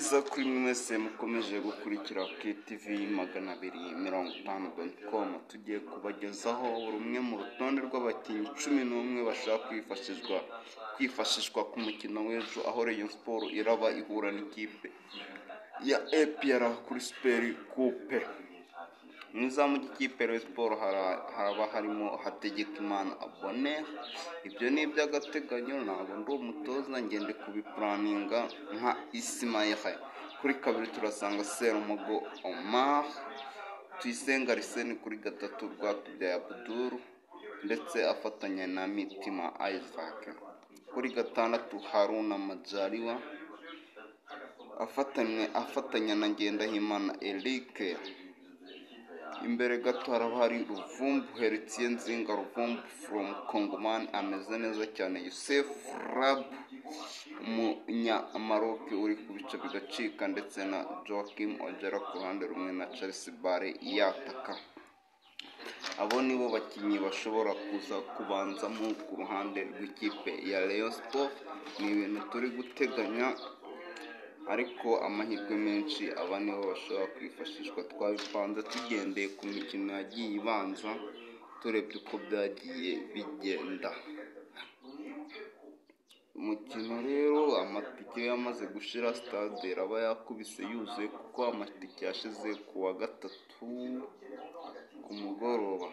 Byiza kuri mwese mukomeje gukurikira KTV 250.com. Tugiye kubagezaho rumwe mu rutonde rw'abakinnyi 11 bashaka kwifashishwa ku mukino w'ejo, aho Rayon Sports iraba ihura n'ikipe ya APR kuri Super Coupe. Mu izamu ry'ikipe Rayon Sports haraba harimo Hategekimana Abone. Ibyo ni iby'agateganyo, ntabwo ndi umutoza, ngende kubipuraninga nka Ismail. Kuri kabiri turasanga Serumogo Omar, Tuyisenga Arsene kuri gatatu, Rwatubyaye Abdul ndetse afatanya na Mitima Isaac. Kuri gatandatu Haruna Majaliwa afatanya na Ngendahimana Eric. Imbere gato haraba hari Ruvumbu Heritier Nzinga, Ruvumbu from Kongomani ameze neza cyane. Yusef Rab umunyamaroke uri ku bice bigacika, ndetse na Joachim Ojera ku ruhande rumwe na Charles Bare yataka. Abo nibo bakinnyi bashobora kuza kubanzamo ku ruhande rw'ikipe ya Rayon Sports. Ni ibintu turi guteganya, ariko amahirwe menshi aba nibo bashobora kwifashishwa. Twabipanze tugendeye ku mikino yagiye ibanza, turebye uko byagiye bigenda. Umukino rero amatike yamaze gushira, stade iraba yakubise yuzuye kuko amatike yashize ku wa gatatu ku mugoroba.